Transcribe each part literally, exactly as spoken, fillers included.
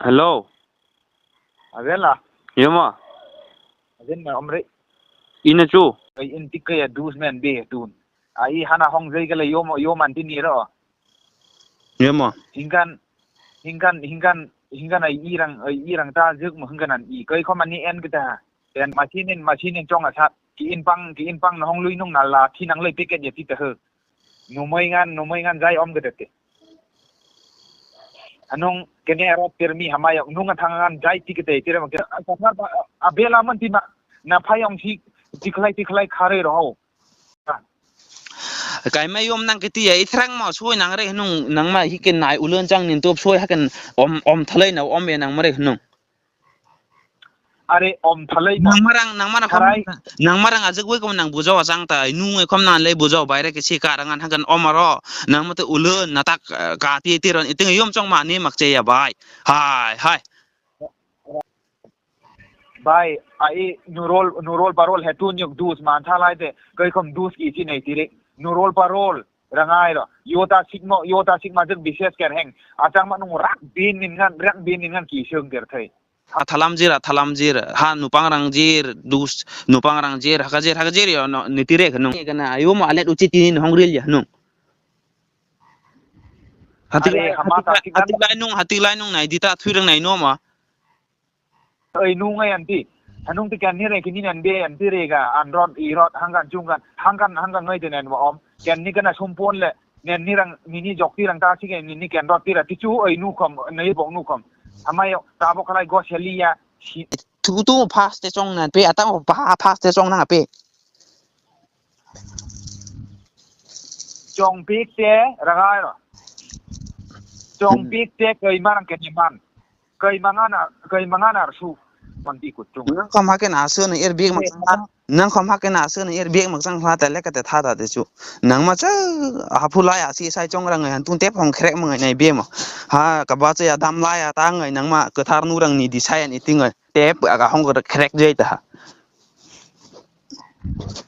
Hello. Avela. Yoma. Aden na omre. Ina chu. Ai in tikka ya dus men be tun. Ai hana hong jai gale yoma, yoma tini ro. Yoma. Hingkan, hingkan, hingkan, hingkan ai irang, ai irang ta juk mo hingkan an i kai khoma ni en kita. En machine, machine chong asat. Ki in pang, ki in pang na hong lui nung na la thi nang lai packet ya ti ta he. Numai ngan, numai ngan jai om gede te. Anung kene arok termi hamai yok nung thang ngan jai ti kete tira ma kira. Asar ba abela man ti ma na phai ong si tikhlai tikhlai khare roho. Kaima yom nang kiti ya ithrang ma soi nang re nung nang ma hiken nai ulen chang nin top soi haken om om thalai na om ya nang ma re nung. Are om thalai na. Nangmarang, nangmarang khom, Sarai. Nangmarang ajak wai kom nang bujao ajang tai, nung wai kom nang le bujao bai re kisi ka rangan hagan omaro, nang mate ulo natak, eh, ka ti ti ron, iting yom chong ma ni mak che ya bai. Hai, hai. Bai, ai nurol, nurol parol he tu nyuk dus man thalai te, kai kom dus ki chi nei ti re. Nurol parol, rangai ro. Yota sikmo, yota sikma jek bises ker heng. Achang ma nung rak bin nin ngan, rak bin nin ngan ki sung ker thai. Ha thalam jir, ha thalam jir, ha nupang rang jir, dus nupang rang jir, haka jir, haka jir yo no niti re khno. Kana ayo mo alet uchi tini no hong ril ya no. Hati Are, lai, hama hati ta lai, sikan hati lai nung, hati lai nung nai dita thui rang nai no ma. Oi nung ai anti. Hanung ti kan ni re kini nan be anti re ga an rot i rot hangkan chungkan, hangkan, hangkan ngai de nan mo om. Kan ni kana sumpon le. Nen nirang nini jokti rang ta sike nini kendro tira tichu oi nukhom nei bok nukhom. Amai tabok khalai go seliya si. Tu tu fast te chong na pe atang ba fast te chong na pe. Chong pik te ragai ro. Chong pik te koi marang ke man. Kai mangana, kai mangana su. Manti kutung. Nang khom haken asu no er big mak. Nang khom haken asu no er big mak sang hla ta leka te tha ta te chu. Nang ma cha haphu lai asi sai chong rang ngai han tung te phong khrek mang ngai be mo. Ha ka ba cha ya dam lai ya ta ngai nang ma kwthar nu rang ni di sai ani ting ngai. Te aga hong khrek jai ta.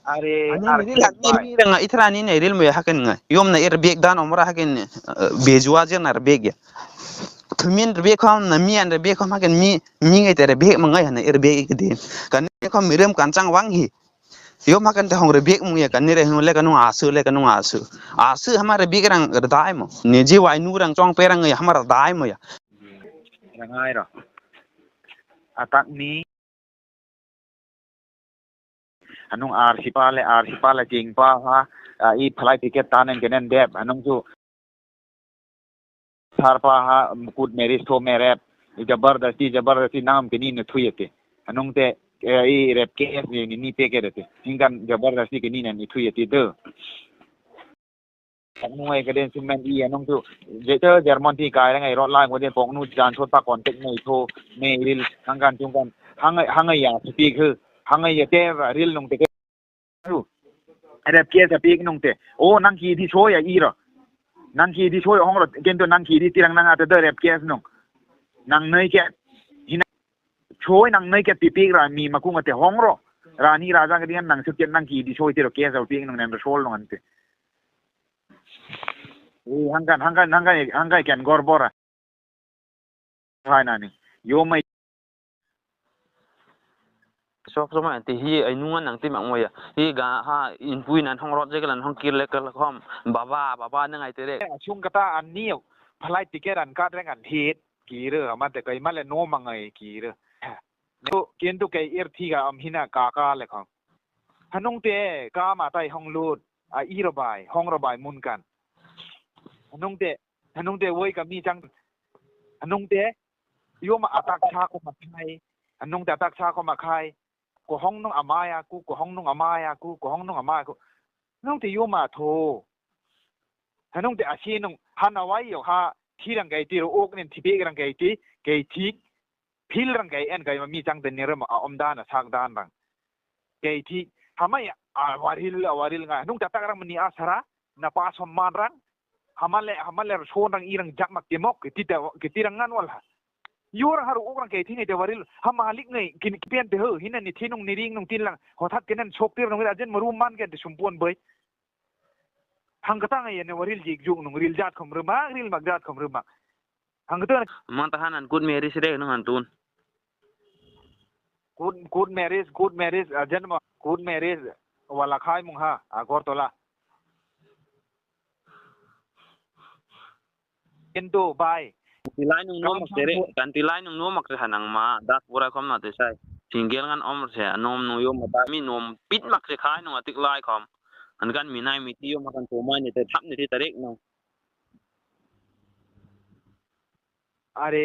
Are, ani are, ni ril, bai. Ni rang ithra ni ne ril mo ya haken nga. Yom na ir bek dan omra haken, eh, bejua je na bek ya. Thumin bek kham na mi an bek kham haken mi, mi ngai tere bek ma ngai hana ir bek ik din. Kan ne kham miram kan chang wang hi. Yom haken te hong re bek mo ya kan ni re hung le kan nung asu le kan nung asu. Asu hamar bek rang dai mo. Ne ji wai nu rang chong pe rang ngai hamar dai mo ya. Rangai ro. Atak ni. Anung R C pa le, R C pa le ching pa ha, ah, i phalai ticket ta neng kenen dep, anung chu sar pa ha, mukut meris tho merep, i jabardasti, jabardasti nam kini ne thui ate. Anung te, eh, i rep case ni, ni, ni peke ate. Hingkan jabardasti kini ne ni thui ate de. Poknung ai kaden simen i anung tu. Jeto German ti kai rang ai rot lai mo de poknung jan sot pa contact nei tho nei ril hangkan chungkan hangai hangai ya speak he hangai ya te ril nung te ke. Rep case a pik nung te. O nang ki di so ya i ro. Nang ki di so ya hong ro kento nang ki di tirang nang ate de rep case nung. Nang nei ke. Hina. Choi nang nai ke pipik ra mi makung ate hong ro. Rani raja ke dian nang sukit nang ki di choi tiro ke sa pik nang nan sol nang ante. Eh, hangkan, hangkan, hangkan, hangkan ken gor bora. Hai nani. Yo mai. Sok sok mai ante hi ai nungan nang ti mak moya. Hi ga ha in pui nan hong rot je kelan hong kir le kel khom. Baba, baba nang ai tere. Sung kata an ni phalai tiket an kat reng an hit. Kire ama te kai male no mangai kire. Kintu, kintu kai ir thiga am hina ka ka le khang. Hanung te ka ma tai hong lut, a iro bai, hong ro bai mun kan. Hanung te, hanung te woi ka mi chang. Hanung te, yo ma atak sa ko ma khai. Hanung te atak sa ko ma khai. Ko hong nung amaya ku, ko hong nung amaya ku, ko hong nung amaya ku. Hanung te yo ma tho. Hanung te asi nung hana wai yo ha thirang kai ti ro ok nin thipe rang kai ti, kai thik. Phil rang kai en kai ma mi chang den ni rem a om dan a sak dan rang. Kai thi hamai a waril a waril nga nung ta tak rang mani a sara na pa som man rang. Hamale hamale son rang i rang jak mak temok ke ti ta ke ti rang ngan wal ha. Yo rang haru ok rang kai thi ni te waril ha malik ngai kin pen te ho hina ni thi nung ni ring nung tin lang hothat kenen sok tir nung ajen maru man ke te sumpon bai. Hang katang ya ne waril jik juk nung ril jat khom remak ril mak jat khom remak. Ang tu man ta hanan good marriage re nang han tun. Good, good marriage, good marriage, ah, janma, good marriage wala khai mung ha, Agartala. Kintu bai. Tilai nung no mak tere, kan tilai nung no mak te hanang ma, das pura khom na te sai. Single ngan om se, nom nung yo ma ta mi nom pit mak se khai nung atik lai khom. An kan mi nai mi ti yo ma kan to mai ne te thap ne te tarik nung. Are.